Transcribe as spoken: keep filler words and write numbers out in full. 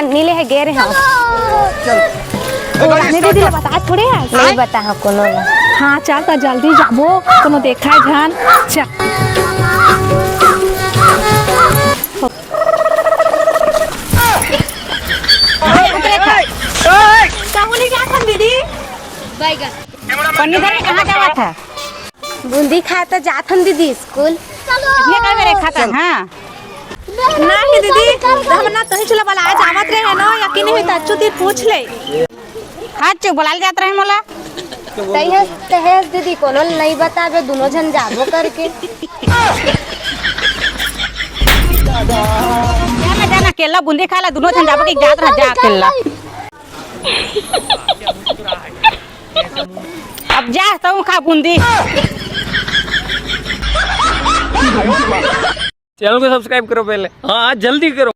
नी ले हे, गे रहे हो। रानी दीदी ला बताए थोड़े हे। नहीं बताए हो कोनो ला। हाँ, चल त जल्दी जाबो, कोनो देखा हे झन। चल। कहूँ नहीं जात हन दीदी। पन्नी धर के कहाँ जावत हे? बूंदी खाए त जात हन दीदी स्कूल। इतने कर मेरे खाता, हाँ। नहीं दीदी, हम ना तोही चला बलाए जावत रहे ना, यकीन नहीं होता, अच्छू ती पूछ ले। हाँ, चुप, बलाए जात रहे मोला। तैहे, तैहे दीदी, कोनो नहीं बताबे, दोनों झन जाबो करके। जाना, जाना, अकेला बूंदी खा ला, दोनों झन जाबो कि जात रह, जा अकेला। अब जा, तू खा बूंदी। चैनल को सब्सक्राइब करो पहले, हाँ, जल्दी करो।